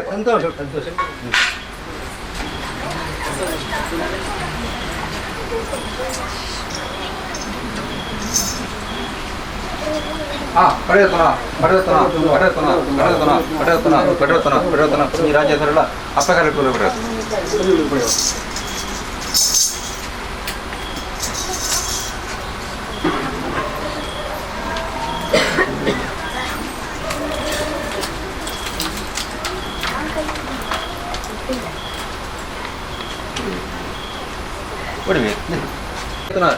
ಸಂತೋಷ ಸಂತೋಷ. ಪಡೆಯುತ್ತನ ಪಡೆಯುತ್ತನ ಪಡೆಯುತ್ತನ ಪಡೆಯುತ್ತನ ಪಡೆಯುತ್ತನ ಪಡೆಯುತ್ತನ ಪಡೆಯುತ್ತನ ಈ ರಾಜ್ಯ ಸರಳ ಅಪ್ಪಗಾಲ ಪಡೆಯುತ್ತೆ.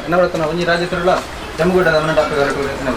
ಎನ್ನ ಒಂಜಿ ರಾಜ್ಯ ಸರಳ ಜಮ್ಮುಗಡ್ಡ ನನ್ನ ಅಪ್ಪಗಾಲ ಎನ್ನ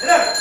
ಆ.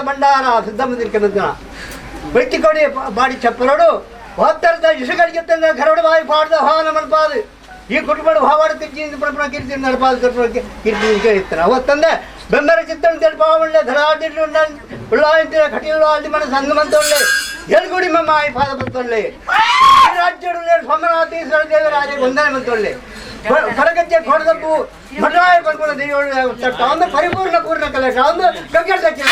ಭಂಡಾರ ಸಿದ್ಧಮಂದಿರಕ್ಕೆ ಬೆಟ್ಟಿಕೊಡಿ ಬಾಡಿ ಚಪ್ಪಲೋಡು ವಾತ್ತರದ ಇಸುಗಳಿಗೆ ಗರಡು ಬಾಯಿ ಪಾಡ್ದ ಭಾವನ ಮನ್ಪಾದು ಈ ಕುಟುಂಬ ಭಾವಾಡ ತಿರ್ಚಿ ಪರಪುರ ಕೀರ್ತಿ ನಡಪಾದ ಕೀರ್ತಿ ಕೇಳಿರ್ತಾರೆ ಅವತ್ತಂದೆ ಬೆಂಬರ ಚಿತ್ತನ ತೆಳಪಾವಳ್ಳೆ ಧರಾಡಿಟ್ಟು ಉಳ್ಳಾಯಂತಿನ ಕಟೀಲು ಅಲ್ಲಿ ಮನ ಸಂಗಮಂತೊಳ್ಳೆ ಎಲ್ಗುಡಿ ಮಮ್ಮಾಯಿ ಪಾದ ಬಂತೊಳ್ಳೆ ರಾಜ್ಯಡುಳ್ಳೆ ಸೋಮನಾಥೀಶ್ವರ ದೇವರಾಜ ವಂದನೆ ಮಂತೊಳ್ಳೆ ಕೊರಗಜ್ಜೆ ಕೊಡದಪ್ಪು ಮಡ್ರಾಯ ಪನ್ಪುನ ದೇವಳ ಅಂದ್ರೆ ಪರಿಪೂರ್ಣ ಪೂರ್ಣ ಕಲಶ ಅಂದ್ರೆ ಗಗ್ಗರ ದಕ್ಷಿಣ.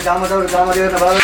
ಗ್ರಾಮದವರು ಗ್ರಾಮದೇವರ ಬಲ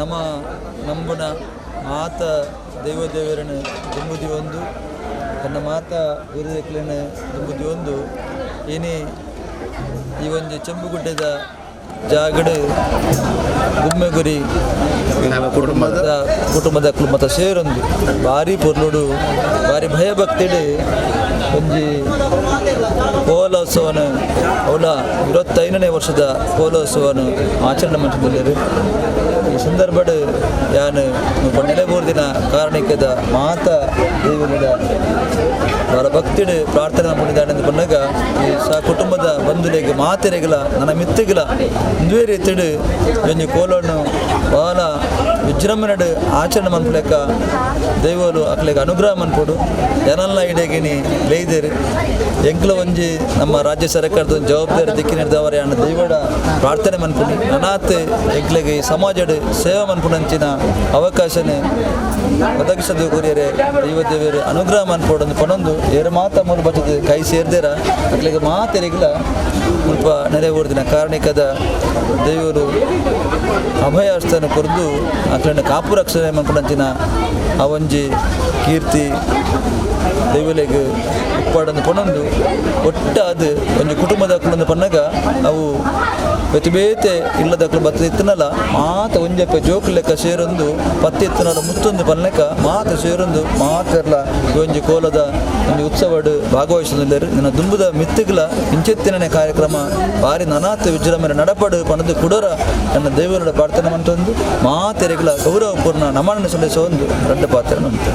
ನಮ ನಂಬುನ ಮಾತ ದೈವದೇವರನ್ನು ದುಂಬುದಿ ಒಂದು ತನ್ನ ಮಾತ ಗುರುದಕ್ಲೆನ್ ದುಂಬುದಿ ಒಂದು ಇನಿ ಈ ಒಂಜಿ ಚೆಂಬುಗುಡ್ಡೆದ ಜಾಗಡ್ ಗುಮ್ಮೆಗುರಿ ಕುಟುಂಬದ ಮತ ಸೇರೊಂದು ಭಾರಿ ಪೊರ್ಲುಡು ಭಾರಿ ಭಯಭಕ್ತಿಡು ಒಂಜಿ ಕೋಲೋತ್ಸವನ ಅವಳ 25ನೇ ವರ್ಷದ ಕೋಲೋತ್ಸವನ ಆಚರಣೆ ಮಾಡ್ತಿದ್ದಾರೆ. ಈ ಸಂದರ್ಭಡ್ ಯಾನು ನೆಲೆಬೂರ್ದಿನ ಕಾರಣಿಕದ ಮಾತ ದೇವನ ಅವರ ಭಕ್ತಿಡು ಪ್ರಾರ್ಥನೆ ಮಾಡಿದ್ದಾನೆ ಎಂದು ಬಂದಾಗ ಈ ಸ ಕುಟುಂಬದ ಬಂಧುಲೆಗ್ ಮಾತೆರೆಗಲ ನನ್ನ ಮಿತ್ತಿಗಲ ಇಂದುವೇ ರೀತಿಡು ಒಂಜಿ ಕೋಲನ್ನು ಬಹಳ ವಿಜೃಂಭಣೆಡ್ ಆಚರಣೆ ಮನ್ಪುಲೆಕ್ಕ ದೈವಲು ಅಕ್ಲೆಗ್ ಅನುಗ್ರಹ ಮನ್ಪೊಡು. ಜನಲ್ಲ ಇಡೆಗಿನಿ ಲೇಯ್ದೇರು ಎಂಕ್ಲ ಒಂಜಿ ನಮ್ಮ ರಾಜ್ಯ ಸರ್ಕಾರದ ಒಂದು ಜವಾಬ್ದಾರಿ ದಿಕ್ಕಿನಿಡ್ದವರ ಯಾನ್ ದೈವಡ ಪ್ರಾರ್ಥನೆ ಮನ್ಪುನಿ ನನಾತ್ ಎಂಕ್ಲೆಗ್ ಈ ಸಮಾಜಡ್ ಸೇವೆ ಮನ್ಪುನಂಚಿನ ಅವಕಾಶನೆ ಒದಗಿಸದು ಕೊರಿಯರೆ ದೈವ ದೇವರು ಅನುಗ್ರಹ ಮನ್ಪೊಡು ಅಂದ್ ಪನೊಂದು ಏರು ಮಾತ ಮೂಲ ಬಚ್ಚದ ಕೈ ಸೇರ್ದೇರ ಅಕ್ಲೆಗ್ ಮಾತೆರೆಗ್ಲ ಮುಲ್ಪ ನೆರೆವೂರ್ದಿನ ಕಾರಣಿಕದ ದೇವರು ಅಭಯಹಸ್ತನ ಕೊರ್ದು ಅಕ್ಲೆನ ಕಾಪು ರಕ್ಷಣೆ ಮನ್ಪುನಂಚಿನ ಆ ಒಂಜಿ ಕೀರ್ತಿ ದೈವಲೆಗ್ ಉಪ್ಪಾಡಂದು ಪನೊಂದು ಒಟ್ಟಾದ್ ಒಂಜಿ ಕುಟುಂಬದಕ್ಲಂದು ಪನ್ನಗ ಅವು ಬೇತೆ ಬೇತೆ ಇಲ್ಲದಕ್ಲು ಬತ್ತ ಇತ್ತನಲ್ಲ ಮಾತ ಒಂಜಪ್ಪ ಜೋಕು ಲೆಕ್ಕ ಸೇರೊಂದು ಪತ್ತೆ ಇತ್ತನಲ್ಲ ಮುತ್ತೊಂದು ಪನ್ಲೆಕ್ಕ ಮಾತ ಸೇರೊಂದು ಮಾತೆರ್ಲ ಒಂಜಿ ಕೋಲದ ಒಂಜಿ ಉತ್ಸವಡ್ ಭಾಗವಹಿಸೊಂದುಲ್ಲೆರ್. ನನ್ನ ದುಂಬುದ ಮಿತ್ತುಗ್ಲ ಇಂಚೆತ್ತಿನನೆ ಕಾರ್ಯಕ್ರಮ ಭಾರಿ ನನಾತ್ ವಿಜೃಂಭಣೆ ನಡಪಡು ಪನದು ಕುಡೋರ ನನ್ನ ದೇವರ ಪ್ರಾರ್ಥನೆ ಮಂತೊಂದು ಮಾತೆರೆಗ್ಲ ಗೌರವಪೂರ್ಣ ನಮನ ಸಲ್ಲಿಸೊಂದು ರಡ್ಡ ಪಾತ್ರ ಉಂಟು.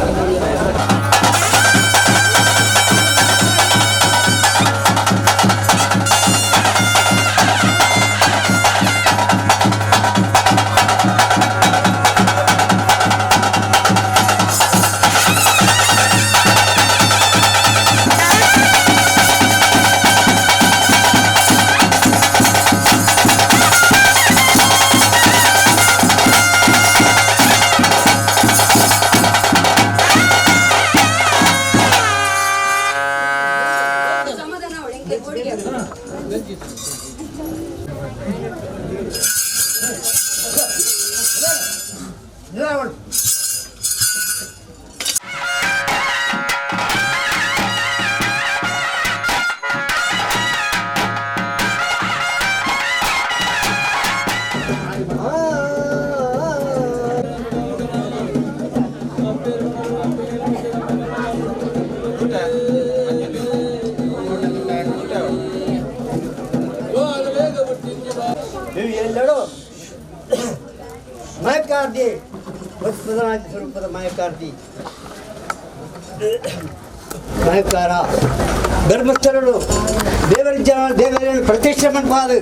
ಮಾಯಕಾರ್ತಿ ಸ್ವರೂಪದ ಮಾಯಕಾರ್ತಿ ಮಾಯಕಾರ ಧರ್ಮಸ್ಥಳರು ದೇವರ ಜನ ದೇವರನ್ನು ಪ್ರತಿಷ್ಠೆ ಮನ್ಪಾದು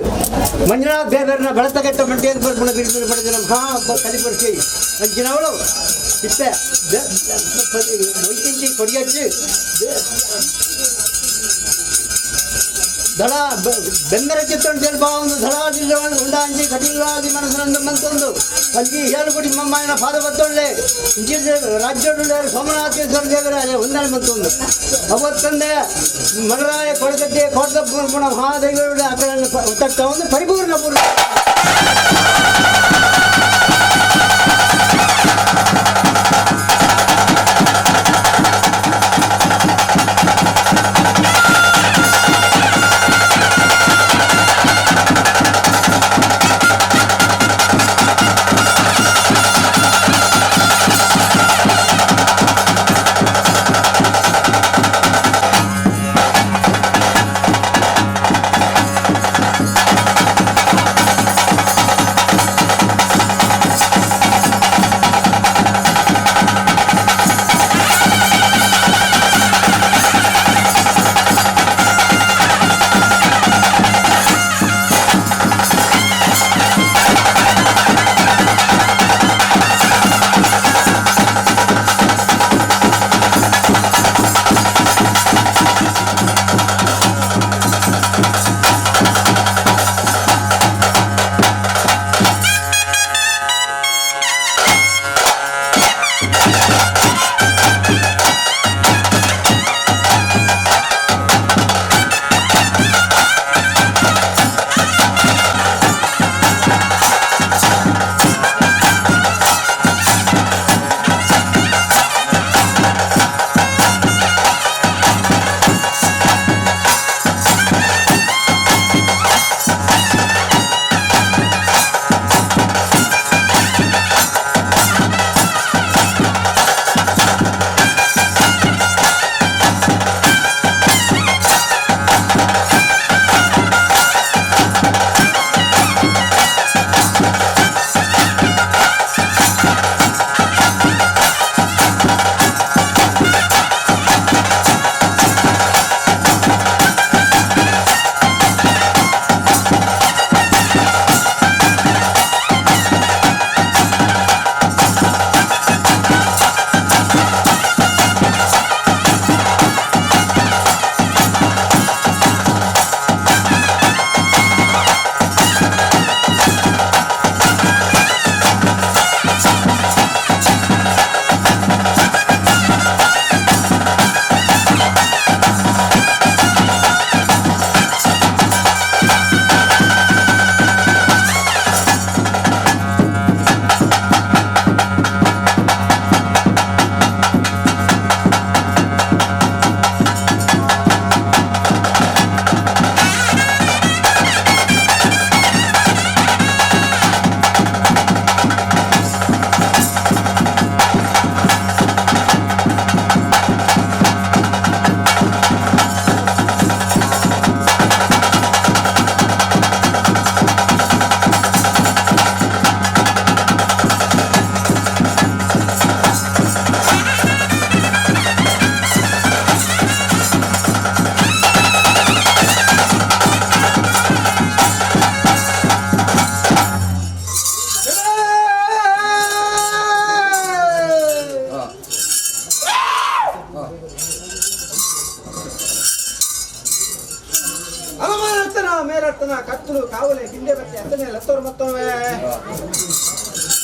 ಮಂಜುನಾಥ ದೇವರನ್ನ ಬಳತಗಟ್ಟ ಮಂಟೇಂದ್ರ ಪರ್ಪುಣ ಬಿರುದು ಪಡೆದ ಮಹಾ ಕಲಿಪುರುಷಿ ಅಂಚಿನವಳು ಇತ್ತ ವೈತಿಂಚಿ ಕೊಡಿಯಚ್ಚು ದಳ ಬೆಂದರ ಚಿತ್ತೊಂಡು ಜಲ್ಬಾವೊಂದು ಧಳಾದಿ ಉಂಡಾಂಜಿ ಕಟಿಲಾದಿ ಮನಸ್ಸನ್ನು ಮಂತೊಂದು ಅಂಜಿ ಹೇಳುಗುಡಿ ಮಮ್ಮಾಯನ ಪಾದ ಬತ್ತೊಳ್ಳೆ ಇಂಚಿ ರಾಜ್ಯೋಡುಳ್ಳೆ ಸೋಮನಾಥೇಶ್ವರ ದೇವರ ಹೊಂದಾಣೆ ಮಂತೊಂದು ಅವತ್ತಂದೆ ಮನರಾಯ ಕೊಡಗದ್ದೆ ಕೋಟದ ಮಹಾದೇವರುಡ ಅಕಲನ್ನು ತಕ್ಕ ಒಂದು ಪರಿಪೂರ್ಣ ಪೂರ್ಣ.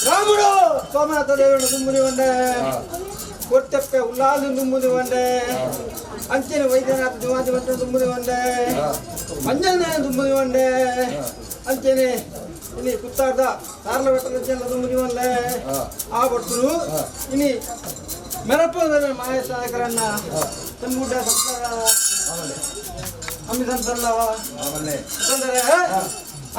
ರಾಮುಡು ಸೋಮನಾಥ ದೇವರು ದುಂಬುದಿ ಒಂಡೆ ಕೊಟ್ಟೆಪ್ಪೆ ಉಲ್ಲಾಲು ದುಂಬುದಿ ಒಂಡೆ ಅಂಚಿನ ವೈದ್ಯನಾಥ ದಿವಾಜಿ ಮಂತ್ರ ದುಂಬುದಿ ಒಂಡೆ ಮಂಜನ ದುಂಬುದಿ ಒಂಡೆ ಅಂಚನೆ ಇನಿ ಕುತ್ತಾರ್ದ ಸಾರ್ಲ ಬೆಟ್ಟದ ಜನ ದುಂಬುದಿ ಒಂಡೆ ಆ ಬರ್ತರು ಇನಿ ಮೆರಪ್ಪ ಮಾಯ ಸಾಯಕರನ್ನ ತಮ್ಮುಡ್ಡ ಸಂಸಾರ ಅಮ್ಮಿದಂತಲ್ಲ ಅಂದರೆ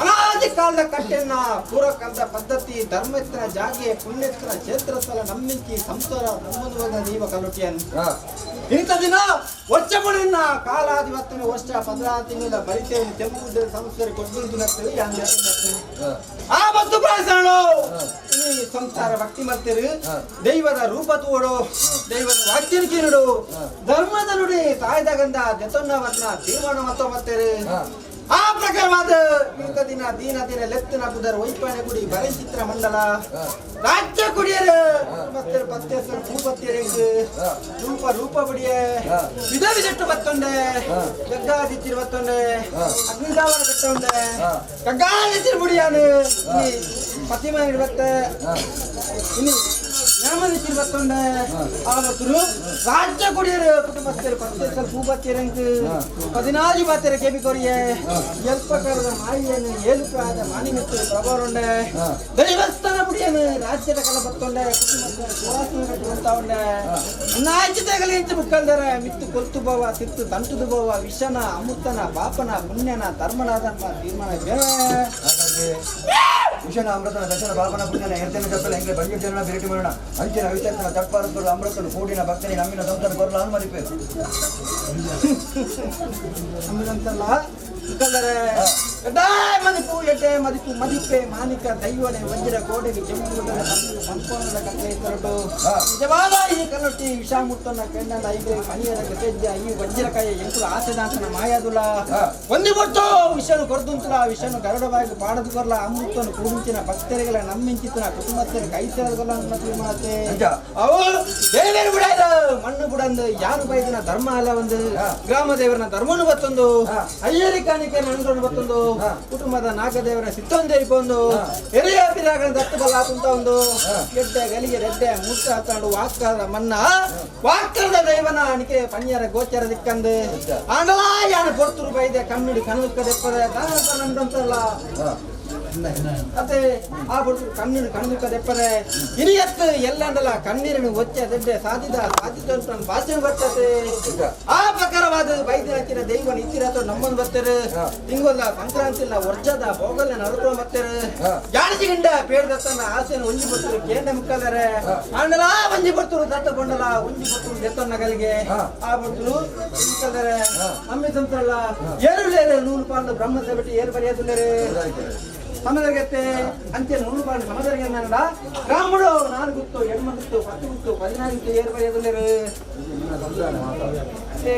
ಅನಾದಿ ಕಾಲದ ಕಟ್ಟೆನ್ನ ಪೂರ್ವಕಾಲದ ಪದ್ಧತಿ ಧರ್ಮಸ್ಥನ ಜಾಗೆ ಪುಣ್ಯಸ್ಥನ ಕ್ಷೇತ್ರ ಸ್ಥಳ ನಮ್ಮಿಂಚಿ ಸಂಸಾರ ನಮ್ಮದು ದೈವ ಕಲುಟಿಯನ್ನು ಇಂಥ ದಿನ ವರ್ಷಪಡಿನ ಕಾಲಾಧಿಪತ್ಯನ ವರ್ಷ ಪದ್ರ ತಿಂಗಳ ಬರಿತೇವೆ ತೆಂಬುದ ಸಂಸಾರ ಕೊಟ್ಟು ಆ ಬಸ್ತು ಪ್ರಾಸಣು ಈ ಸಂಸಾರ ಭಕ್ತಿ ಮಾಡ್ತೀರಿ ದೈವದ ರೂಪ ತೋಡು ದೈವದ ವಾಕ್ಯನ ಕೇಳು ಧರ್ಮದ ನುಡಿ ತಾಯ್ದಗಂದ ದೆತೊನ್ನವನ್ನ ತೀರ್ಮಾನ ಮತ್ತ ಬರ್ತೀರಿ. ಆ ಪ್ರಕಾರವಾದ ಇಂಥ ದಿನ ದೀನ ದಿನ ಲೆತ್ತನ ಬುಧರ್ ವೈಪಾನೆ ಗುಡಿ ಬರಚಿತ್ರ ಮಂಡಲ ರಾಜ್ಯ ಕುಡಿಯರು ಮತ್ತೆ ಪತ್ತೇಶ್ವರ ಭೂಪತ್ತಿಯರಿಗೆ ರೂಪ ರೂಪ ಬಡಿಯ ವಿಧ ವಿಧಟ್ಟು ಬತ್ತೊಂಡೆ ಗಗ್ಗಾದಿತ್ತಿರು ಬತ್ತೊಂಡೆ ಅಗ್ನಿದಾವನ ಕಟ್ಟೊಂಡೆ ಗಗ್ಗಾದಿತ್ತಿರು ಬುಡಿಯಾನು ಪತಿಮ ಬತ್ತೆ ಇನ್ನು ನ್ಯಾಮದಿತ್ತಿರು ಬತ್ತೊಂಡೆ ಆ ಬತ್ತರು ರಾಜ್ಯ ಕುಡಿಯರು ಕುಟುಂಬಸ್ಥರು ಪತ್ತೇಶ್ವರ ಭೂಪತ್ತಿಯರಂಗ್ ಪದಿನಾಜು ಬಾತ್ಯರ ಕೆಬಿ ಕೊರಿಯೆ ಎಲ್ಪಕಾರದ ಮಾಯಿಯನ್ನು ಏಳುಕಾದ ಮಾನಿಮಿತ್ತು ಪ್ರಭಾವರುಂಡೆ ದೈವಸ್ಥಾನ ಬುಡಿಯನು ರಾಜ್ಯದ ಕಲ ಬತ್ತೊಂಡೆ ಕುಟುಂಬಸ್ಥರ ಸುವಾಸನೆ ಕಟ್ಟುವಂತ ಉಂಡೆ ನಾಚಿತೆಗಲಿಂಚ ಮುಕ್ಕಲ್ದರೆ ಮಿತ್ತು ಕೊಲ್ತು ಭವ ತಿತ್ತು ತಂಟುದು ಭವ ವಿಷನ ಅಮೃತನ ಪಾಪನ ಪುಣ್ಯನ ಧರ್ಮನಾದನ್ಮ ತೀರ್ಮಾನ. ವಿಷನ ಅಮೃತನ ದಶನ ಪಾಪನ ಪುಣ್ಯನ ಎರ್ತನ ಚಪ್ಪಲ ಹೆಂಗೆ ಬಂಜು ಜನ ಬಿರಿಟಿ ಮರಣ ಅಂಚಿನ ವಿಚರ್ತನ ತಟ್ಪಾರದರು ಅಮೃತನು ಕೂಡಿನ ಭಕ್ತನಿ ನಮ್ಮಿನ ಸಂಸಾರ ಕೊರಲ ಅನುಮತಿಪೆ ನಮ್ಮಿನಂತಲ್ಲ ಮುಕ್ಕಲ್ದರೆ ಮದಿಪು ಎಡ್ಡೆ ಮದಿಪು ಮದಿಪೆ ಮಾನಿಕ ದೈವನೆ ವಜ್ರ ಕೋಡೆಗೆ ಕೆಂಪುಗುಡ್ಡದ ಸಂಪೂರ್ಣದ ಕಥೆ ತರಟು ನಿಜವಾದ ಈ ಕಲ್ಲೊಟ್ಟಿ ವಿಷಾಮುತ್ತನ ಕೆಂಡನ ಐದು ಮಣಿಯರ ಕತೆಜ್ಜ ಈ ವಜ್ರಕಾಯ ಎಂಕುಲ ಆಸೆದಾಂತನ ಮಾಯಾದುಲ ಒಂದು ಕೊಟ್ಟು ವಿಷನು ಕೊರ್ದುಂತಲ ವಿಷನು ಗರುಡವಾಗಿ ಪಾಡದು ಕೊರ್ಲ ಅಮೃತನು ಕುಡುಂಚಿನ ಭಕ್ತರಿಗಳ ನಮ್ಮಿಂಚಿತನ ಕುಟುಂಬಸ್ಥರ ಕೈ ಸೇರದಲ್ಲ ಅಂತ ತೀರ್ಮಾನತೆ. ಅವು ದೇವರು ಬಿಡಾರ ಮಣ್ಣು ಬುಡಂದು ಯಾರು ಬೈದನ ಧರ್ಮ ಅಲ್ಲ ಒಂದು ಗ್ರಾಮ ದೇವರನ ಧರ್ಮನು ಬತ್ತೊಂದು ಅಯ್ಯರಿ ಕಾಣಿಕೆ ನನ್ಕೊಂಡು ಬತ್ತೊಂದು ಕುಟುಂಬದ ನಾಗದೇವರ ಸಿತ್ತೊಂದೇರಿಕೊಂಡು ಎರೆಯ ಪಿರಾಗನ ದತ್ತು ಬಲ್ಲ ತುಂತ ಒಂದು ಗೆಡ್ಡೆ ಗಲಿಗೆ ರೆಡ್ಡೆ ಮೂತ್ರ ಹಾಕೊಂಡು ವಾಕ್ರದ ಮನ್ನ ವಾಕ್ರದ ದೈವನ ಅಣಿಕೆ ಪಣ್ಯರ ಗೋಚರ ದಿಕ್ಕಂದು ಆಂಡಲ ಯಾನು ಪೊರ್ತುರು ಬೈದೆ ಕಣ್ಣುಡಿ ಕಣ್ಣುಕ್ಕ ದೆಪ್ಪದೆ ದಾನ ಅದೇ ಆ ಬಡ್ದು ಕಣ್ಣೀರು ಕಣ್ಣುಕ್ಕ ದೆಪ್ಪದೆ ಇನಿಯತ್ತು ಎಲ್ಲಂಡಲ ಕಣ್ಣೀರಿನ ಒಚ್ಚೆ ದೆಡ್ಡೆ ಸಾಧಿದ ಸಾಧಿತ ಭಾಷೆ ಬರ್ತದೆ. ಆ ಪ್ರಕಾರವಾದ ಬೈದಿನ ದೈವನ ಇತ್ತಿರತ ನಮ್ಮನ್ ಬರ್ತಾರೆ ತಿಂಗೊಲ್ಲ ಸಂಕ್ರಾಂತಿ ಇಲ್ಲ ವರ್ಷದ ಭೋಗಲ್ನ ನಡ್ಕೊಂಡು ಬರ್ತಾರೆ ಜಾಣಜಿಗಿಂಡ ಪೇಡ್ದತ್ತನ ಆಸೆನ ಒಂಜಿ ಬರ್ತಾರೆ ಕೇಂದ್ರ ಮುಕ್ಕಲ್ಲರೆ ಆಂಡಲ ಒಂಜಿ ಬರ್ತರು ದತ್ತ ಕೊಂಡಲ ಒಂಜಿ ಬರ್ತರು ದೆತ್ತನ್ನ ಗಲಿಗೆ ಆ ಬರ್ತರು ಮುಕ್ಕಲ್ಲರೆ ಅಮ್ಮಿ ಸಂತ್ರಲ್ಲ ಏರುಲೇರೆ ನೂಲು ಪಾಲು ಬ್ರಹ್ಮ ಸೆಬಟಿ ಏರು ಬರೆಯದುಲ್ಲರೆ ಸಮದರ್ಗತ್ತೆ ಅಂಚೆ ನೂಲು ಪಾಲು ಸಮದರ್ಗೆ ನನ್ನ ರಾಮುಡು ನಾಲ್ಕು ಗುತ್ತು ಎಣ್ಮ ಗುತ್ತು ಪತ್ತು ಗುತ್ತು ಪದಿನಾರು ಗುತ್ತು ಏರು ಬರೆಯದುಲ್ಲರೆ ಅದೇ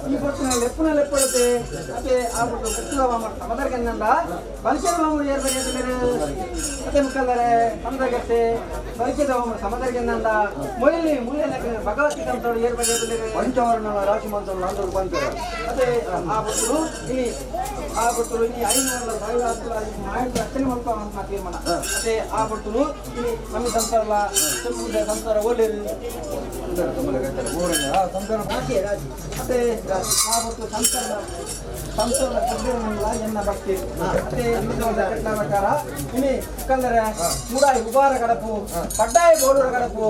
ಈ ಪೊರ್ತುನ ಲೆಪ್ಪುನ ಲೆಪ್ಪಡುತ್ತೆ ಅದೇ ಆ ಪೊರ್ತು ಗುತ್ತುದ ಮಾಮೂಲು ಸಮದರ್ಗೆ ನನ್ನ ಬಲಿಕೆದ ಮಾಮೂಲು ಏರು ಬರೆಯದುಲ್ಲರೆ ಅದೇ ಮುಕ್ಕಲ್ಲರೆ ಸಮದರ್ಗತ್ತೆ ಬಲಿಕೆದ ಮಾಮೂಲು ಸಮದರ್ಗೆ ನನ್ನ ಮೊಯ್ಲಿ ಮುಳ್ಳೆ ಭಗವತಿ ಕಂತೋಡು ಏರು ಬರೆಯದುಲ್ಲರೆ ಪಂಚವರ್ಣ ರಾಶಿ ಮಂತ್ರ ನಾಲ್ಕು ರೂಪಾಂತರ ಅದೇ ಆ ಪೊರ್ತುಲು ಇಲ್ಲಿ ಆ ಪೊರ್ತುಲು ಇಲ್ಲಿ ಐನೂರ ಸಾವಿರ ಮಾಹಿತಿ ಅಷ್ಟೇ ಮಲ್ಪ ಅಂತ ತೀರ್ಮಾನ. ಅದೇ ಆ ಪೊರ್ತುಲು ಇಲ್ಲಿ ನಮ್ಮ ಸಂಸಾರಲ್ಲ ಸಂಸಾರ ಓಲೇರು ಅದೇ ಆ ಪೊರ್ತು ಸಂಸಾರ ಸಂಸಾರ ಎನ್ನ ಭಕ್ತಿ ಅದೇ ಪ್ರಕಾರ ಇನಿ ಕಲ್ಲರೆ ಮೂಡಾಯಿ ಉಬಾರ ಕಡಪು ಪಡ್ಡಾಯಿ ಬೋಳೂರ ಕಡಪು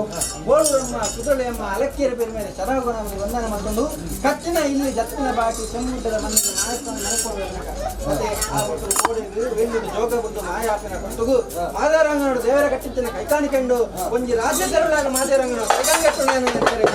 ಬೋಳೂರಮ್ಮ ಕುದುರೆಯಮ್ಮ ಅಲಕ್ಕಿಯರ ಬೇರೆ ಮೇಲೆ ಶರಗುಣ ವಂದನೆ ಮಾಡಿಕೊಂಡು ಕಚ್ಚಿನ ಇಲ್ಲಿ ಜತ್ತಿನ ಬಾಕಿ ಚೆಮ್ಮುಡ್ಡದ ಮನೆಗೆ ನಾಯಕನ ನೆನಪು. ಅದೇ ಆ ಒಟ್ಟು ಗೋಡೆಗೆ ವೇಂದಿನ ಜೋಗ ಬುದ್ಧ ಮಾಯಾಪಿನ ಕೊಟ್ಟುಗು ಮಾದಾರಂಗನೋಡು ದೇವರ ಕಟ್ಟಿತ್ತಿನ ಕೈಕಾಣಿ ಕಂಡು ಒಂಜಿ ರಾಜ್ಯ ತೆರಳಾಗ ಮಾದಾರಂಗನು ಕೈಕಾಣಿ ಕಟ್ಟುಣ ಅಂತಾರೆ.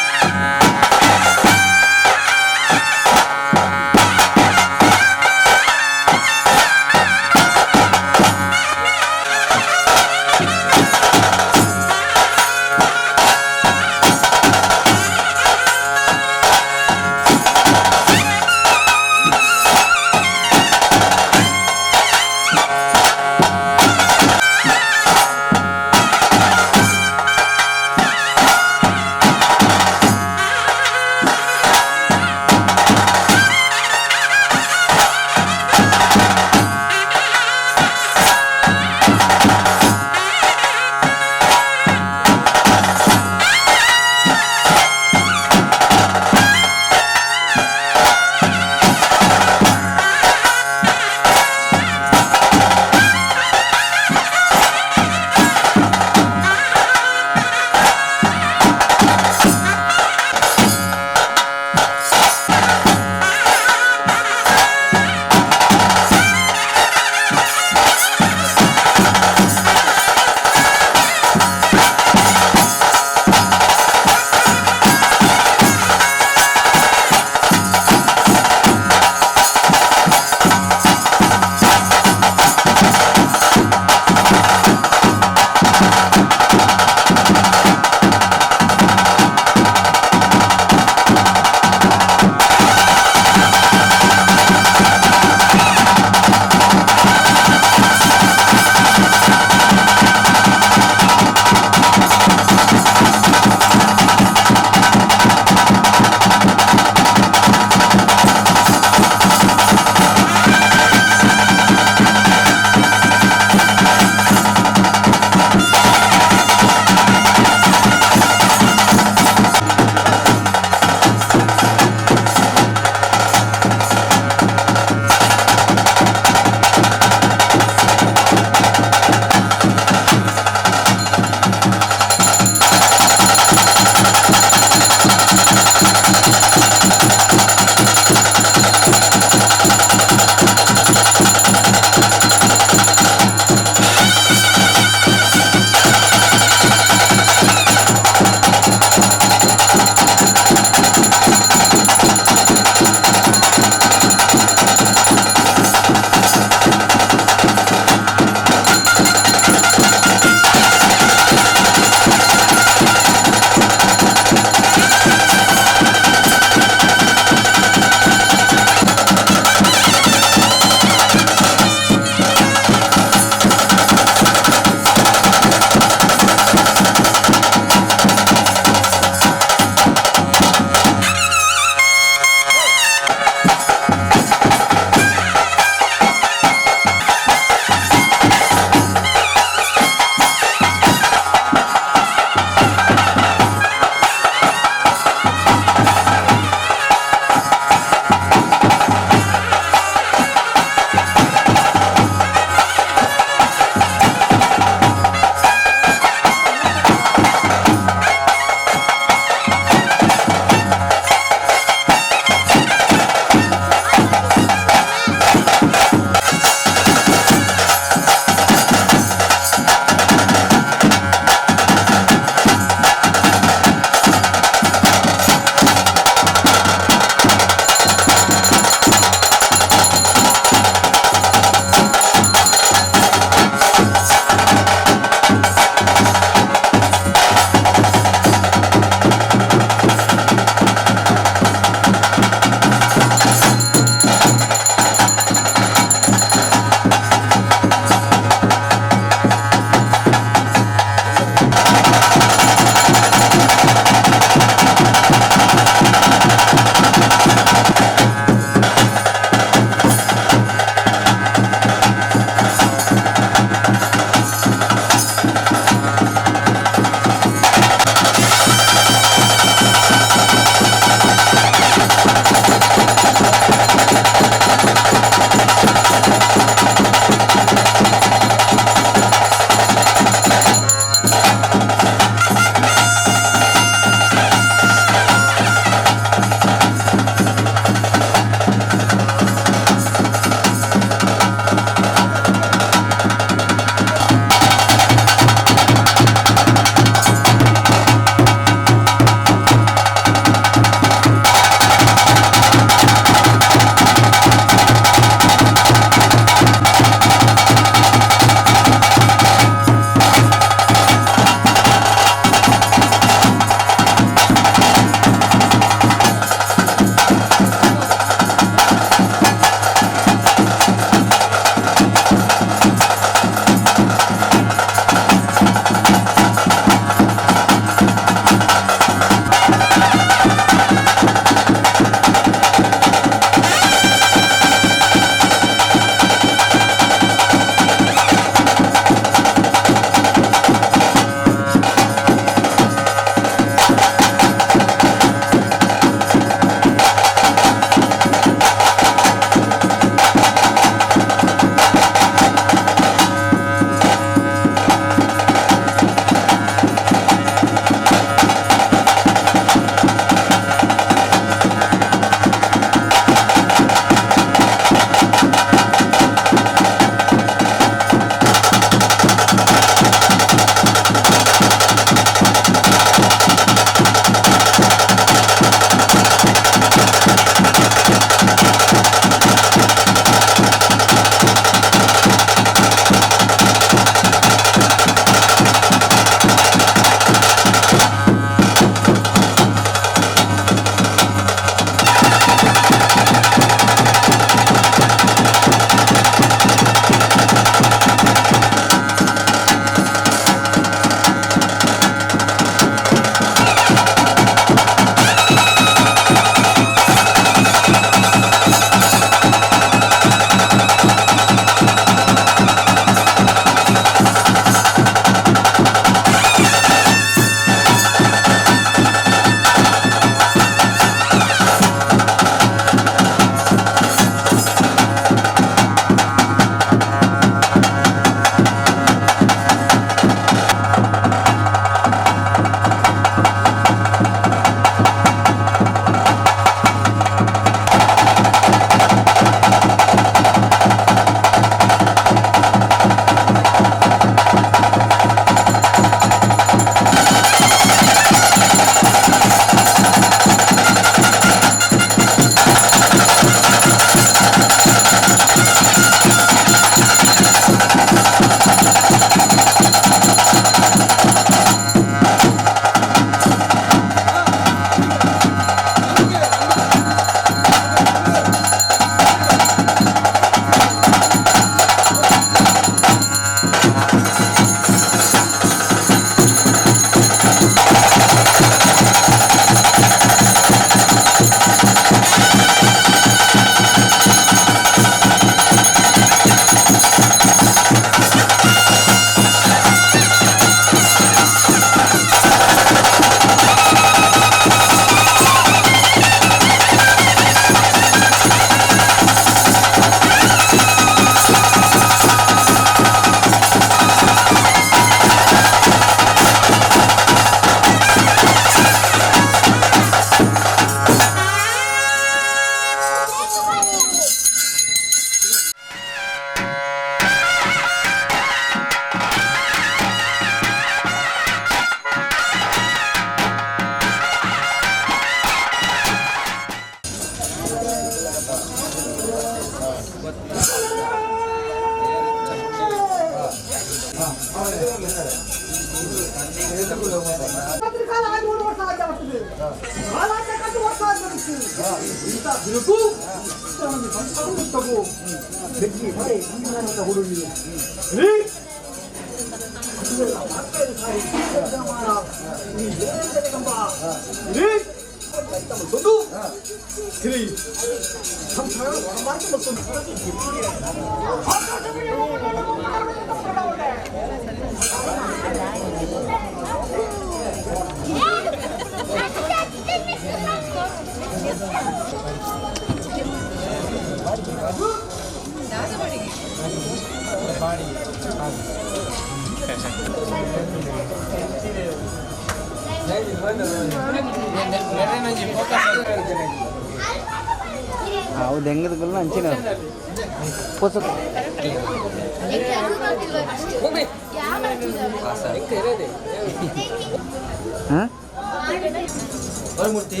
ವರಮೂರ್ತಿ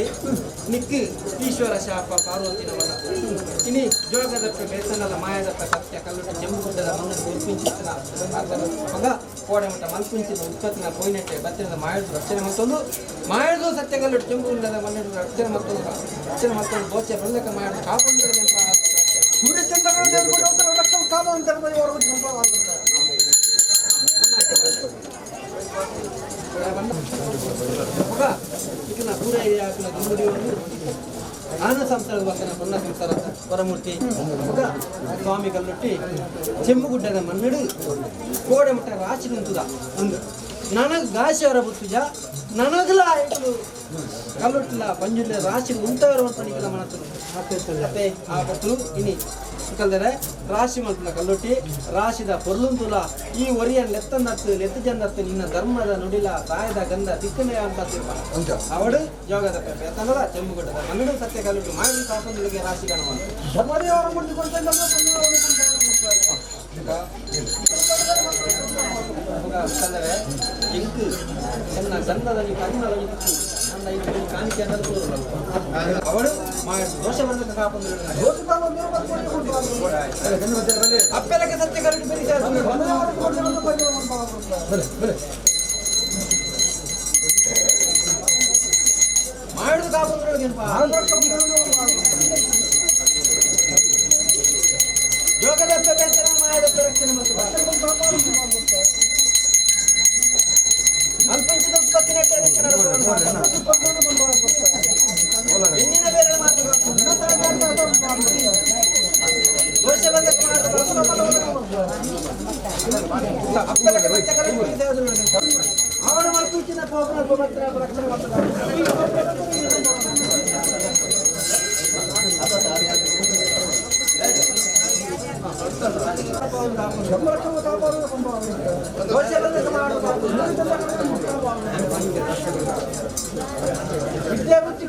ನಿಕ್ಕು ಈಶ್ವರ ಶಾಪ ಪಾರ್ವತಿ ನಮನ ಇನಿ ಜೋಗದಪ್ಪ ಬೇಸನಲ್ಲ ಮಾಯದಪ್ಪ ಸತ್ಯ ಕಲ್ಲುಟ ಜಂಬುಗುಡ್ಡದ ಮಣ್ಣು ಉಲ್ಪಿಂಚಿನ ಮಗ ಕೋಡೆಮಠ ಮಲ್ಪಿಂಚಿನ ಉತ್ಪತ್ತಿನ ಪೋಯಿನಟ್ಟೆ ಬತ್ತಿನ ಮಾಯದು ರಕ್ಷಣೆ ಮತ್ತೊಂದು ಮಾಯದು ಸತ್ಯ ಕಲ್ಲುಟ ಜಂಬುಗುಡ್ಡದ ಮಣ್ಣು ರಕ್ಷಣೆ ಮತ್ತೊಂದು ರಕ್ಷಣೆ ಮತ್ತೊಂದು ದೋಚೆ ಬಲ್ಲಕ ಮಾಯದು ಕಾಪಂದು ಸೂರ್ಯಚಂದ್ರ ಆನ ಸಂಸಾರದ ವಚನ ಪೊನ್ನ ಸಂಸಾರ ವರಮೂರ್ತಿ ಸ್ವಾಮಿ ಕಲ್ಲುಟ್ಟಿ ಚೆಮ್ಮುಗುಡ್ಡದ ಮಣ್ಣಡು ಕೋಡೆಮಠ ರಾಶಿ ನಿಂತುದ ಒಂದು ನನಗೆ ಗಾಶಿಯವರ ಬುತ್ತುಜ ನನಗಲ ಆಯ್ತು ಕಲ್ಲುಟ್ಟಿಲ್ಲ ಪಂಜುರ್ಲ ರಾಶಿ ಉಂಟವರು ಪಣಿಕಲ ಮನಸ್ಸು ಅತ್ತೆ ಆ ಪತ್ತು ಇನಿ ಕಲ್ದರೆ ರಾಶಿ ಮಲ್ಪುನ ಕಲ್ಲುಟ್ಟಿ ರಾಶಿದ ಪೊರ್ಲುಂತುಲ ಈ ಒರಿಯ ಲೆತ್ತಂದತ್ತು ಲೆತ್ತು ಜಂದತ್ತು ನಿನ್ನ ಧರ್ಮದ ನುಡಿಲ ತಾಯದ ಗಂಧ ದಿಕ್ಕನೆ ಅಂತ ತೀರ್ಮಾನ ಅವಡು ಯೋಗದ ಪೆತ್ತಂದಲ ಚೆಮ್ಮುಗುಡ್ಡದ ಮನ್ನಡು ಸತ್ಯ ಕಲ್ಲುಟ್ಟಿ ಮಾಡಿ ಕಾಪಂದುಳಿಗೆ ರಾಶಿ ಕಾಣುವ ಕಲ್ಲರೆ ಇಂಕು ಚೆನ್ನ ಗಂಧದಲ್ಲಿ ಕನ್ನಡದಲ್ಲಿ ನನ್ನ ಇದು ಕಾಣಿಕೆ ಅನ್ನೋದು ಅವಳು ಮಾಡಿ ದೋಷ ಬಂದ ಕಾಪಂದು ಅಪ್ಪೆಲಕ್ಕೆ ಸತ್ಯ ಕರಡಿ ಬೇರೆ ಮಾಡುದು ಕಾಪಂದ್ರೊಳಗೇನಪ್ಪ ಯೋಗದಪ್ಪ ಬೇತನ ಮಾಯದಪ್ಪ ರಕ್ಷಣೆ ಮತ್ತು ಅಲ್ಪಂಚದ ಉತ್ಪತ್ತಿ ಹೆಣ್ಣಿನ ಬೇರೆ ಮಾತು ದೋಷ ಬಂದ ಅವನ ಮಲ್ಪುಚ್ಚಿನ ಪೋಪನ ರಕ್ಷಣೆ ಮಾಡ್ತಾರೆ. ವಿದ್ಯಾವೃತ್ತಿ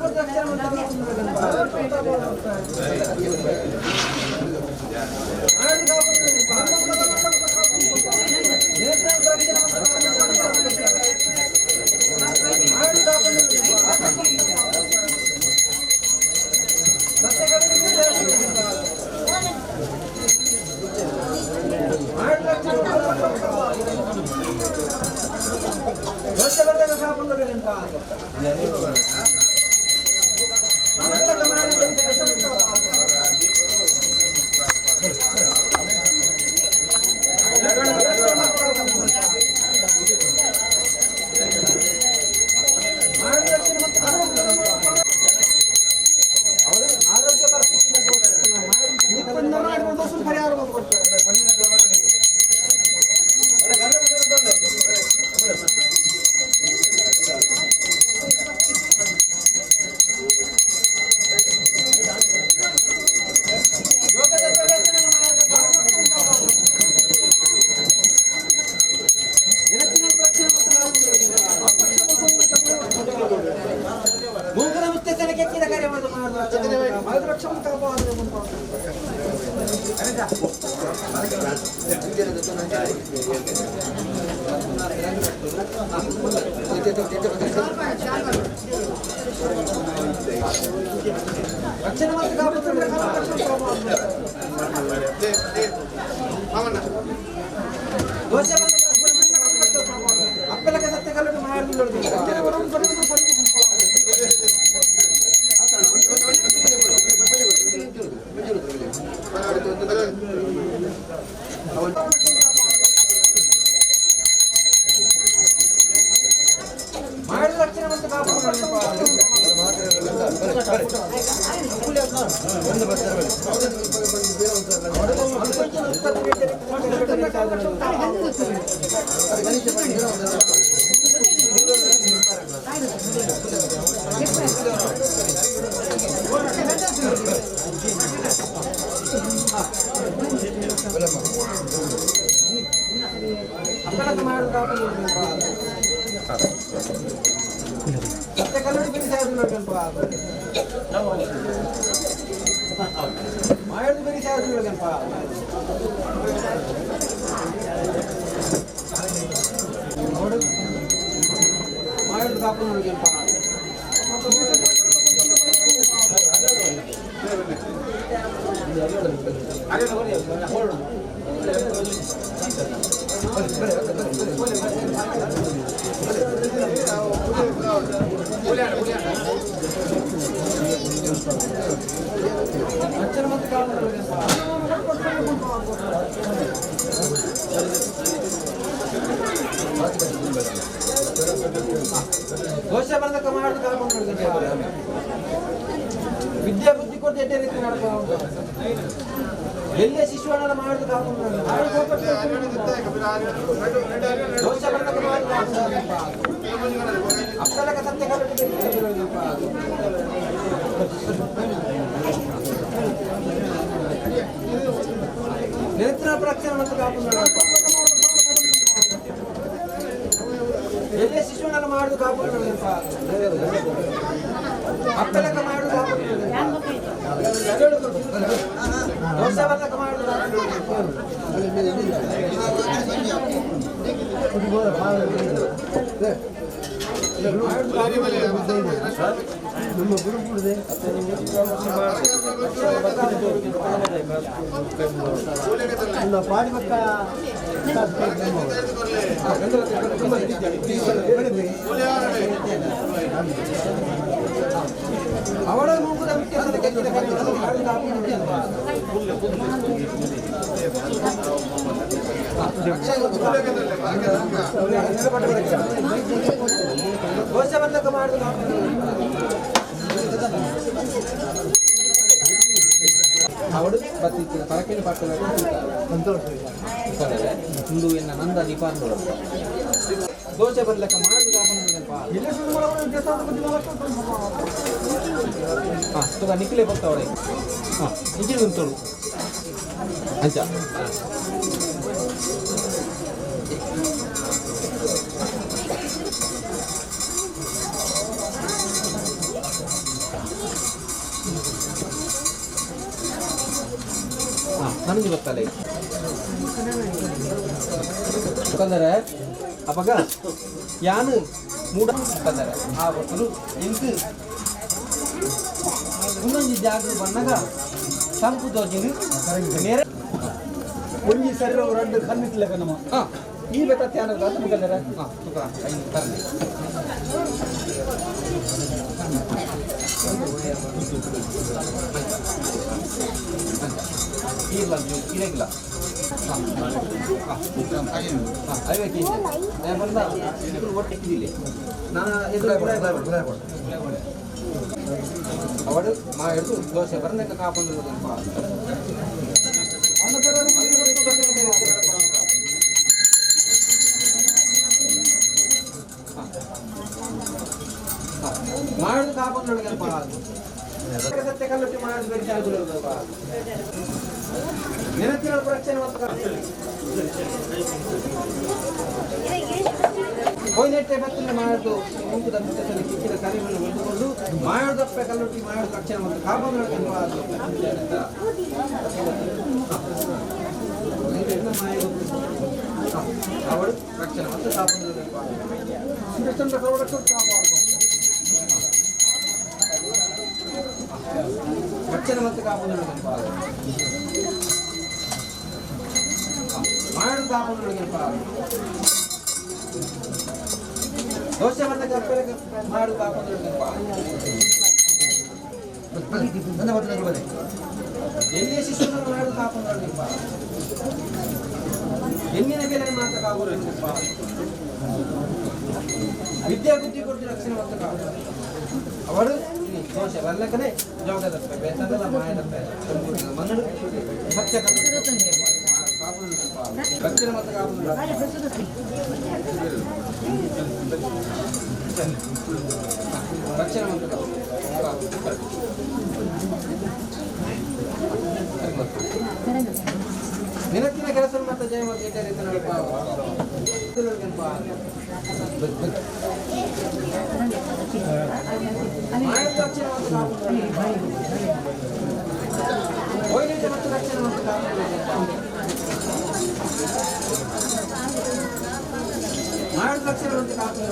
ವಿದ್ಯಾ ಬುದ್ಧಿ ಕೊಟ್ಟು ಎಡ್ಡೆ ರೀತಿ ನಡ್ಕೊಂಡು ಎಲ್ಲೇ ಶಿಶುವನ್ನೆಲ್ಲ ಮಾಡೋದು ದೋಷ ಅಪ್ಪಲಕ ಸತ್ಯ ನೇತ್ರ ಪ್ರಕ್ಷಣ ಮತ್ತು ಕಾಪು ಎಲ್ಲೇ ಶಿಶುವನ್ನೆಲ್ಲ ಮಾಡೋದು ಕಾಪು ಅಪ್ಪಲಕ ಮಾಡೋದು ದೋಷ ಬರ್ಲಕ ಮಾಡೋದು ನಮ್ಮ ಗುರುಕುಲದೆ ಪಾಡಿ ಅವಳ ಮೂಗುದ ದೋಷ ಬಂದಕ ಮಾಡುದು ಅವಳು ಬತ್ತಿತ್ತಿನ ಪರಕೆನ ಪಕ್ಕದ ಹಿಂದೂ ಎನ್ನ ನಂದ ನಿಪಾಂದೋಳು ದೋಷ ಬರ್ಲಕ್ಕ ಮಾಡುದು ಹಾಂ ತುಗ ನಿಕ್ಲೆ ಬರ್ತಾವಳೆ ಹಾಂ ಇಂಚಿನ ಗುಂತೋಳು ಅಂಚ ಹಾಂ ನನಗೆ ಗೊತ್ತಲ್ಲ ಯಾಕಂದರೆ ಅಪಗ ಯಾನು ಮೂಡ ಕಂದರೆ ಆ ಬರ್ತಲು ಇಂಕ್ ಒಂದೊಂದು ಜಾಗ ಬಂದಾಗ ಸಂಪು ತೋಜಿನ ನೇರ ಒಂಜಿ ಸರಿ ರಡ್ಡು ಕಣ್ಣಿಟ್ಲೆಕ ನಮ್ಮ ಹಾಂ ಈ ಬೆತ್ತ ತ್ಯಾನದ ಅಂತ ಮುಗಲ್ದರ ಹಾಂ ತುಕ ಐದು ತರಲಿ ಇಲ್ಲ ಇರಗಿಲ್ಲ ಹಾಂ ಹಾಂ ಐವತ್ತು ಕೆ ಜಿ ನಾನು ಬಂದ ಒಟ್ಟು ಇಕ್ಕಿದಿಲ್ಲ ನಾನು ಎದುರು ಅವಳು ಮಾ ಹಿಡಿದು ದೋಸೆ ಬರಂದಕ್ಕೆ ಕಾಪಂದು ಮಾಡುದು ಕಾಪಂದೊಳಗೆ ಸತ್ಯ ಕಲ್ಲುಟ್ಟಿ ಮಾಡುದು ಬೆಂಕಿ ಆಗುದಿಲ್ಲಪ್ಪ. ನೆನಪಿನ ರಕ್ಷಣೆ ಮತ್ತು ಹೋಯ್ನೆಟ್ಟೆ ಬತ್ತಲೆ ಮಾಡುದು ಮುಂಕುದ ಮುಟ್ಟದಲ್ಲಿ ಕಿಕ್ಕಿದ ಕರಿವನ್ನು ಹೊಂದಿಕೊಂಡು ಮಾಡುದಪ್ಪ ಕಲ್ಲುಟ್ಟಿ ಮಾಡುದು ರಕ್ಷಣೆ ಮತ್ತು ಕಾಪಂದೊಳಗೆ ಅವಳು ರಕ್ಷಣೆ ಮತ್ತು ಕಾಪಂದು ರಕ್ಷಣೆ ಮತ್ತು ಕಾಪಂದೊಳಗೆ ಮಾಡುದು ಕಾಪಂದೊಳಗೆ ದೋಷ ಬಂದಾಗ ಮಾಡುದು ಕಾಪಂದೊಳಗೆ ಎಲ್ಲಿಯ ಶಿಶುವನ್ನು ಮಾಡುದು ಕಾಪಂದೊಳಗೆ ಹೆಣ್ಣಿನ ಮೇಲೆ ಮಾತ್ರ ಕಾಪುರಪ್ಪ ವಿದ್ಯಾ ಬುದ್ಧಿ ಕೊಟ್ಟು ರಕ್ಷಣೆ ಮತ್ತು ಕಾಪು ಅವಳು ದೋಷ ಬರ್ಲಕ್ಕನೆ ಜೋಗದಪ್ಪೆ ಬೇತಂದಲ ಮಾಯದಪ್ಪೆ ಮನ್ನಡು ಸತ್ಯ ಭಕ್ತಿನ ಮತ್ತು ಕಾಪುದು ರಕ್ಷಣೆ ಮತ್ತು ನಿನತ್ತಿನ ಕೆಲಸ ಮತ್ತು ಜಯ ಮತ್ತು ಎಡ್ಡೆ ರೀತಿ ನಡಪ ಮತ್ತು ರಕ್ಷಣೆ ಮತ್ತು ಮಾಯದ ರಕ್ಷಣೆ ಮತ್ತು ಕಾಪುದು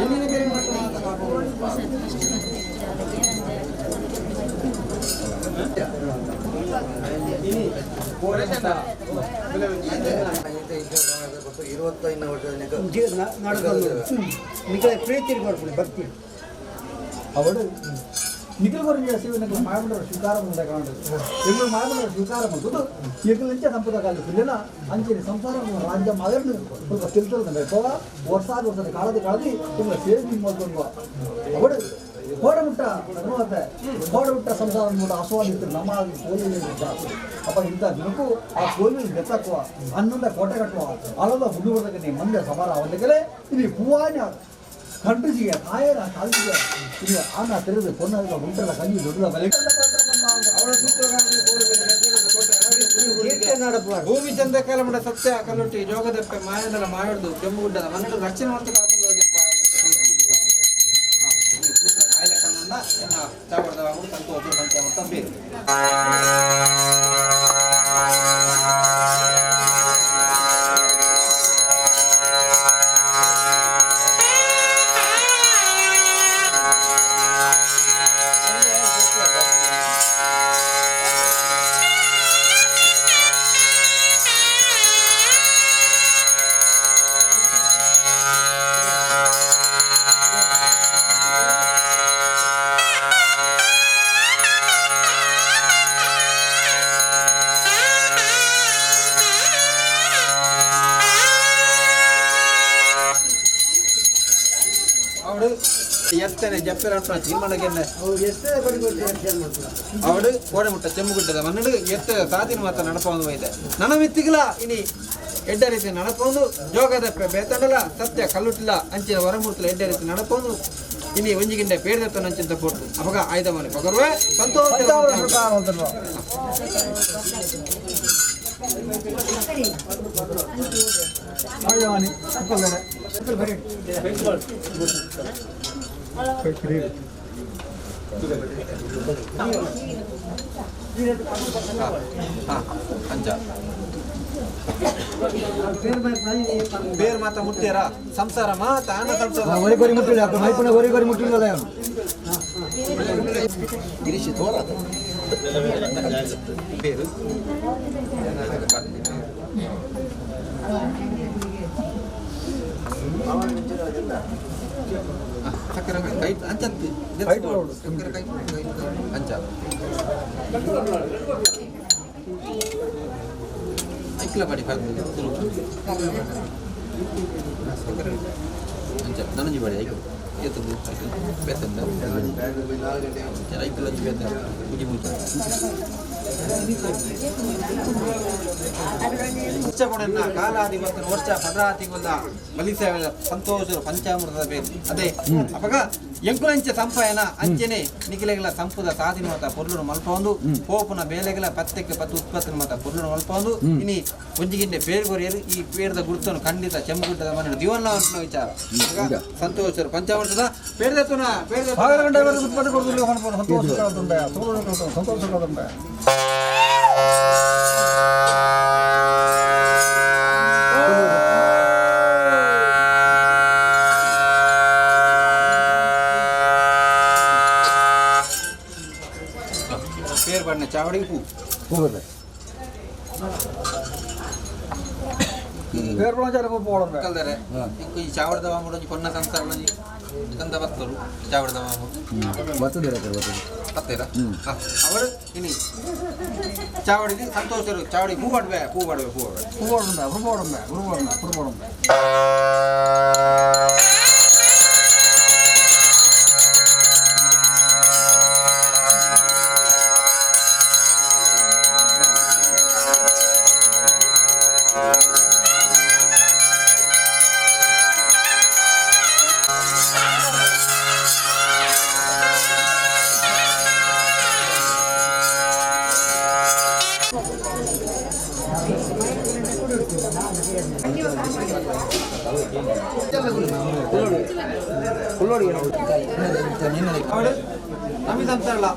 ಎಣ್ಣಿನ ಬೇರೆ ಮತ್ತು ನಿಕಲೆ ಪ್ರೀತಿ ಕೊಡ್ತೀನಿ ಭಕ್ತಿ ಅವಳು ನಿಖಿಲ್ ಕೊರಂಜ ಶಿವನಿಗೆ ಮಾಯಮಂಡಲ ಸ್ವೀಕಾರ ಮುಂದೆ ಕಾಣು ಎಂಗಳು ಮಾಯಮಂಡಲ ಸ್ವೀಕಾರ ಬಂದು ಎಂಗಳು ಸಂಪದ ಕಾಲ పిల్లల ಅಂಚನೆ ಸಂಸಾರ ರಾಜ್ಯ ಮಗರ್ನು ಸ್ವಲ್ಪ ತಿಳ್ತದೆ ವರ್ಷ ವರ್ಷದ ಕಾಳದಿ ಕಾಳದಿ ತುಂಬ ಸೇವೆ ಮಾಡ್ಕೊಂಡು ಅವಳು ಕೋಡಮುಟ್ಟ ಧರ್ಮವತ್ತೆ ಕೋಡಮುಟ್ಟ ಸಂಸಾರ ಮೂಟ ಆಸ್ವಾದಿತ್ತು ನಮ್ಮ ಕೋಲಿಲ್ ಅಪ್ಪ ಇಂಥ ದಿನಕ್ಕೂ ಆ ಕೋಲಿಲ್ ಬೆತ್ತಕ್ಕುವ ಹನ್ನೊಂದ ಕೋಟೆ ಕಟ್ಟುವ ಅಳದ ಗುಂಡು ಬರ್ತಕ್ಕ ಮಂದೆ ಸಮಾರ ಅವನಿಗೆ ಇಲ್ಲಿ ಪೂವಾನ ಕಂಡ್ರಿಸಿಗೆ ಕಾಯರ ಕಾಲಿಗೆ ಇದು ಆನ ತೆರೆದು ಕೊನ್ನ ಉಂಟಲ್ಲ ಕಣ್ಣಿ ದೊಡ್ಡ ಬೆಲೆ ಭೂಮಿ ಚಂದ ಕಾಲ ಸತ್ಯ ಕಲ್ಲೊಟ್ಟಿ ಜೋಗದಪ್ಪೆ ಮಾಯದಲ್ಲ ಮಾಯಡ್ದು ಕೆಂಪುಗುಡ್ಡದ ಮನ್ನಡು ರಕ್ಷಣೆ ಮತ್ತು ಕಾಪುದು ಸಂತೋಷ ಪಂಚಾಮೃತ ಬೇರು ಎತ್ತನೆ ಜಪ್ಪೆಲ ತೀರ್ಮಾನಕ್ಕೆ ಅವಡು ಕೋಡೆ ಮುಟ್ಟ ಚೆಮ್ಮುಗುಡ್ಡದ ಮನ್ನಡು ಎತ್ತ ಸಾದಿನ ಮಾತ ನಡಪೊಂದು ವೈದೆ ನನ ಮಿತ್ತಿಗಲ ಇನಿ ಎಡ್ಡ ರೀತಿ ನಡಪೊಂದು ಜೋಗದಪ್ಪೆ ಬೇತಂಡಲ ಸತ್ಯ ಕಲ್ಲುಟ್ಟಿಲ ಅಂಚಿನ ವರಮೂರ್ತಲ ಎಡ್ಡ ರೀತಿ ನಡಪೊಂದು ಇನಿ ಒಂಜಿಗಿಂಡೆ ಪೇರ್ದತ್ತ ನಂಚಿಂತ ಪೋಟು ಅಪಗ ಆಯ್ದ ಮನೆ ಪಗರುವೆ ಸಂತೋಷ ಅಂಚ ಬೇರ್ ಮಾತ ಮುಟ್ಟ್ಯಾರ ಸಂಸಾರ ಮಾತ ಆನ ಸಂಸಾರ ಮುಟ್ಟಿಲ್ಲ ಮೈಪುನ ಒರಿ ಕೊರಿ ಮುಟ್ಟಿಲ್ಲ ಗಿರೀಶ್ ತೋರ ಬೇರು ಸಕ್ಕರೆ ಕೈ ಅಂಚಂತಿ ಸಕ್ಕರೆ ಕೈ ಅಂಚ ಐಕ್ಲ ಬಾಡಿ ಅಂಚ ನನಂಜಿ ಬಾಡಿ ಐಕು ಏತದ್ದು ಐಕು ಬೇತಂದ ಐಕ್ಲ ಅಂಚು ಬೇತ ಪೂಜೆ ಮುಂಚೆ ವರ್ಷ ಕೊಡನ್ನ ಕಾಲಾಧಿಪತ್ಯನ ವರ್ಷ ಪದರಾತಿಗೊಲ್ಲ ಬಲಿಸೇವೆ ಸಂತೋಷ ಪಂಚಾಮೃತದ ಬೇರು ಅದೇ ಅಪಗ ಎಂಕುಲಂಚ ಸಂಪಾಯನ ಅಂಚನೆ ನಿಖಿಲೆಗಳ ಸಂಪುದ ಸಾಧಿನ ಮತ ಪೊರ್ಲುನು ಮಲ್ಪೊಂದು ಪೋಪುನ ಬೇಲೆಗಳ ಪತ್ತೆಕ್ಕೆ ಪತ್ತು ಉತ್ಪತ್ತಿನ ಮತ ಪೊರ್ಲುನು ಮಲ್ಪೊಂದು ಇನಿ ಒಂಜಿಗಿಂಡೆ ಪೇರ್ಗೊರಿಯರು ಈ ಪೇರ್ದ ಗುರುತನ್ನು ಖಂಡಿತ ಚೆಮ್ಮಗುಡ್ಡದ ಮನೆ ದಿವನ್ನ ವಿಚಾರ. ಸಂತೋಷರು ಪಂಚಾಮೃತದ ಪೇರ್ದತ್ತುನ ಪೇರ್ದ ಸಂತೋಷ ಸಂತೋಷ ಪೇರ್ ಬಣ್ಣ ಚಾವಡಿಗೆ ಪೂ ಪೇರ್ ಬಣ್ಣ ಪೂ ಪೋಡಂಬೆ ಕಲ್ದರೆ ಈ ಚಾವಡದ ವಾಂಗುಡೊಂಜಿ ಪೊನ್ನ ಸಂಸಾರ ಗಂಧ ಬತ್ತರು ಚಾವಡದ ಮಾಮು ಬತ್ತೀರಾ ಅವರು ಇನಿ ಚಾವಡಿಗೆ ಸಂತೋಷರು ಚಾವಡಿ ಹೂ ಪಡ್ವೆ ಹೂ ಪಡ್ವೆ ಹೂ ಪಡ್ವೆ ಹೂ ಪಡುಂಬೆ ಹೂ ಪಡುಂಬೆ ಹೂ ಪಡುಂಬೆ ಹೂ ಪಡುಂಬೆ ನಮಿ ಸಂಸಾರಲ್ಲ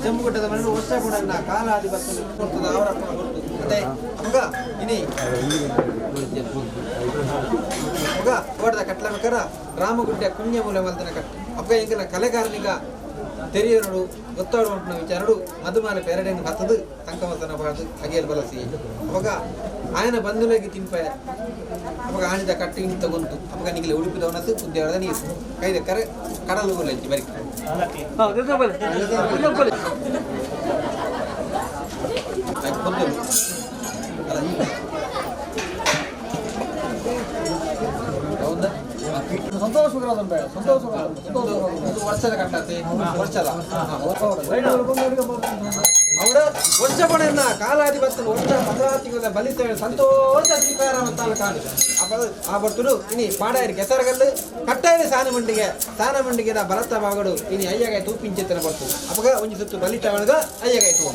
ಚೆಂಬುಗುಟ್ಟದ ಮನೆ ವರ್ಷ ಕೂಡ ಕಾಲಾದಿ ಬರ್ತದೆ ಕೊಡ್ತದೆ ಅವರ ಕೊಡ್ತು ಅದೇ ಅವಾಗ ಇನಿ ಅವಾಗ ಓಡದ ಕಟ್ಲಬೇಕಾರ ರಾಮಗುಡ್ಡೆ ಕುಣ್ಯ ಮೂಲೆ ಮಲ್ತನ ಕಟ್ ಅಪ್ಪ ಎಂಗಲ ಕಲೆಗಾರನಿಗ ತೆರಿಯನೋಡು ಗೊತ್ತಾಡು ಉಂಟು ವಿಚಾರಡು ಮಧುಮಾಲ ಪೆರಡೆಯನ್ನು ಬರ್ತದು ತಂಕಮತನ ಬಾದು ಅಗೇಲ್ ಬಲಸಿ ಅವಾಗ ಆಯನ ಬಂಧುಲಗಿ ತಿಂಪೆ ಅವಾಗ ಆಣಿದ ಕಟ್ಟಿ ಇಂತ ಗೊಂತು ಅವಾಗ ನಿಗಲೆ ಉಡುಪಿದವನದು ಉದ್ಯಾವರದ ನೀರು ಕೈದ ಕರೆ ಕಡಲು ಗುಲ್ಲಂಚಿ ಬರಿ ವರ್ಷದ ಕಟ್ಟತೆ ವರ್ಷದ ಅವರ ವರ್ಷ ಪಡೆಯನ್ನ ಕಾಲಾದಿ ಬರ್ತನ ವರ್ಷ ಪದರಾತಿಗಳ ಬಲಿತ ಸಂತೋಷ ಸ್ವೀಕಾರ ಮತ್ತಾಲ ಕಾಣು ಆ ಬರ್ತುಡು ಇನಿ ಪಾಡಾಯರಿ ಕೆಸರಗಲ್ಲು ಕಟ್ಟಾಯರಿ ಸಾನ ಮಂಡಿಗೆ ಸಾನ ಮಂಡಿಗೆ ಭರತ ಬಾಗಡು ಇನಿ ಅಯ್ಯಗಾಯ ತೂಪಿಂಚೆತ್ತನ ಬರ್ತು ಅಪಗ ಒಂಜಿ ಸುತ್ತು ಬಲಿತ ಒಳಗ ಅಯ್ಯಗಾಯ ತೂ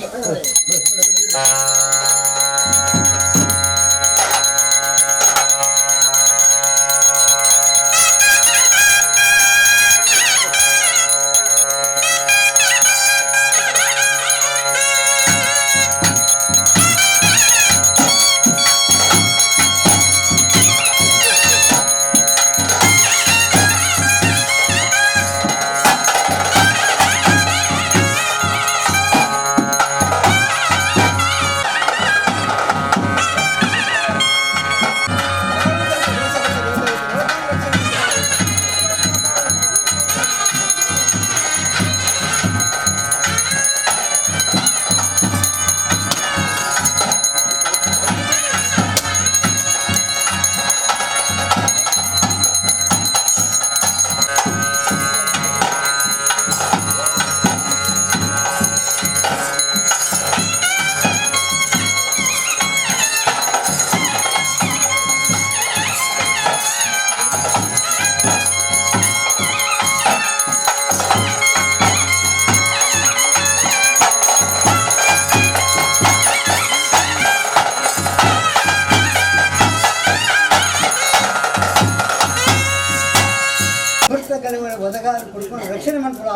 ರಕ್ಷಣೆ ಮಾಡ್ಕೊಳ್ಳೋ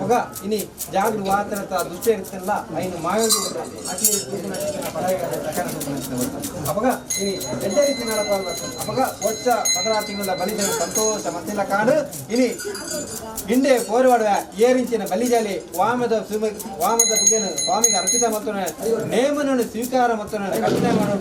ಮಗ ಇನಿ ಜಾಗೃ ವಾತನತ ದುಷ್ಟ ಇರ್ತಲ್ಲ ಐನು ಮಾಯೋದು ಅತಿ ಅಪಗ ಇನಿ ಎಡ್ಡೆ ರೀತಿ ನಡಪ ಅಪಗ ವರ್ಷ ಪದರ ತಿಂಗಳ ಬಲಿಜನ ಸಂತೋಷ ಮತ್ತೆಲ್ಲ ಕಾಡು ಇನಿ ಗಿಂಡೆ ಪೋರ್ವಾಡುವ ಏರಿಂಚಿನ ಬಲಿಜಾಲಿ ವಾಮದ ವಾಮದ ಬುಗೆನು ಸ್ವಾಮಿಗೆ ಅರ್ಪಿತ ಮತ್ತು ನೇಮನನ್ನು ಸ್ವೀಕಾರ ಮತ್ತು ಕಠಿಣ ಮಾಡುವ